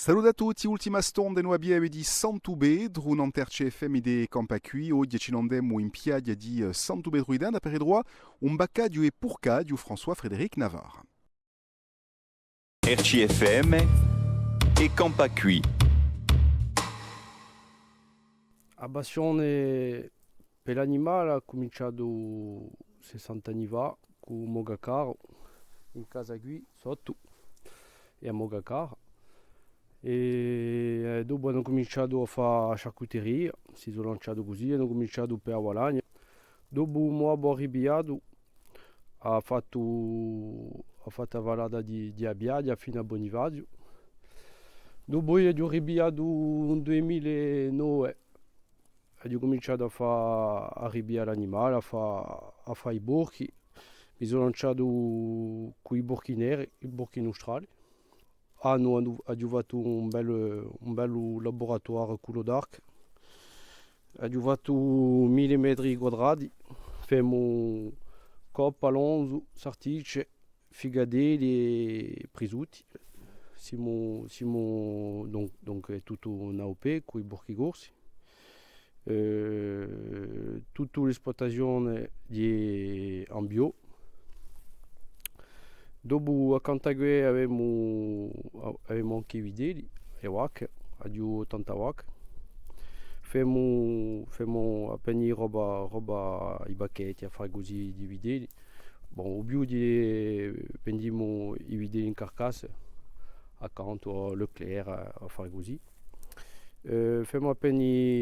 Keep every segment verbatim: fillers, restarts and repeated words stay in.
Salute à tutti, ultima stonda in u Pieve di Santu Petru, nant'à R C F M di Campà quì. Oghje ci n'andemu in piaghja di, eh, Santu Petru di Tenda per truvà un baccaghju è purcaghju François-Frédéric Navarre. R C F M è Campà quì. A passione per l'animale hà cuminciatu sessanta anni fà cù u mo caccaru, in casa quì, sottu, è a mo caccara. È, eh, dopu anu cuminciatu à fà a charcuteria, si sò lanciatu cusì, anu cuminciatu per a guadagna. Dopu u mo babbu hà ripigliatu, hà fattu, hà fattu a vallata di, di a Piaghja finu à Bunifaziu. Dopu eiu aghju ripigliatu in dui mila è nove, aghju cuminciatu à fà, à ripiglià l'animali, à fà, à fà i porchi. Mi sò lanciatu cù i porchi neri, i porchi nustrali. Anu, anu, aghju fattu un bellu, un bellu laboratoire cù l'Odark. Aghju fattu mille metri quadrati, femu coppa, lonzu, sarticce, figatelli è prisutti. Simu, simu, donc, donc, hè tuttu in A O P cù i porchi corsi. Eh, tutta l'esplutazione hè in bio. Dopu, accantu à què, avemu, avemu ancu i vitelli, e vacche, aghju ottanta vacche. Femu, femu appena roba, roba, i pacchetti, affari cusì di vitelli. Bon, u più di, vendimu i vitelli in carcasse, accantu à Leclerc, affari cusì. Eh, femu appena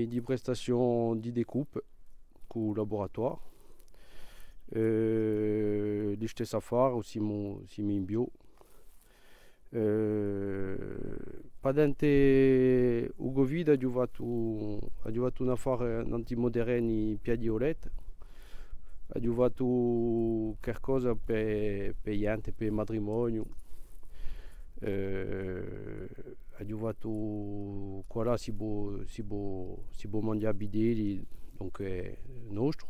di prestazione di découpe cù u laboratoire. Eh, listessu affare, simu, simu in bio. Eh, pendente u Covid aghju fattu, aghju fattu un affare nant'à i mo terreni in Piaghja di Oletta. Aghju fattu qualcosa per, per ghjente, per matrimoniu. Eh, aghju fattu, quallà si pò, si pò, si pò manghjà i vitelli, donc, eh, nostru,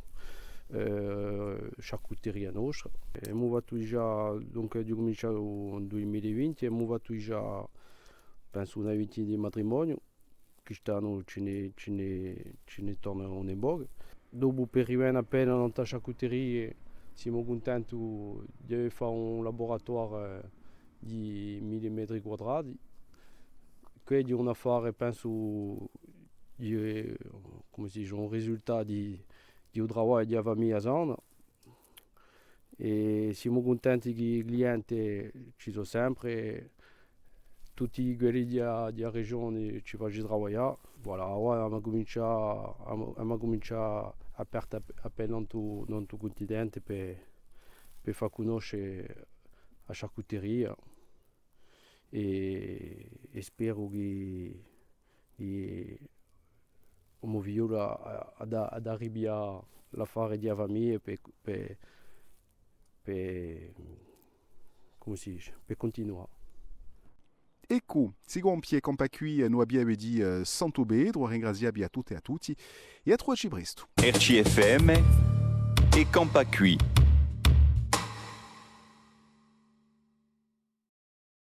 eh, charcuteria nostra. Emu fattu digià, donc, aghju cuminciatu in dui mila è vinti, emu fattu digià, pensu, una vintina di matrimoniu. Quist'annu ci n'hè, ci n'hè, ci ne torna un pocu. Dopu, per rivene appena nant'à a charcuteria, simu cuntenti di avè fattu un laboratoire di mille metri quadrati. Què hè un affare, pensu, di, cumu si dice, un risultatu di, di u travagliu di a famiglia sana. È simu cuntenti chì i clienti ci sò sempre, tutti quelli di a, di a regione ci face travaglià. Voilà, avà emu cuminciatu, emu, emu cuminciatu à parte app-, appena nantu, nantu u cuntinente per, per fà cunnosce a charcuteria. È, è speru chì, chì u mo figliolu hà, hà da, hà da ripiglià l'affare di a famiglia per, per, per, cumu si dice, per cuntinuà. Eccu, si compie Campà quì, eh, in a Pieve di, eh, Santu Petru, à ringrazià vi à tutte è à tutti, è à truvacci prestu. R C F M è Campà quì.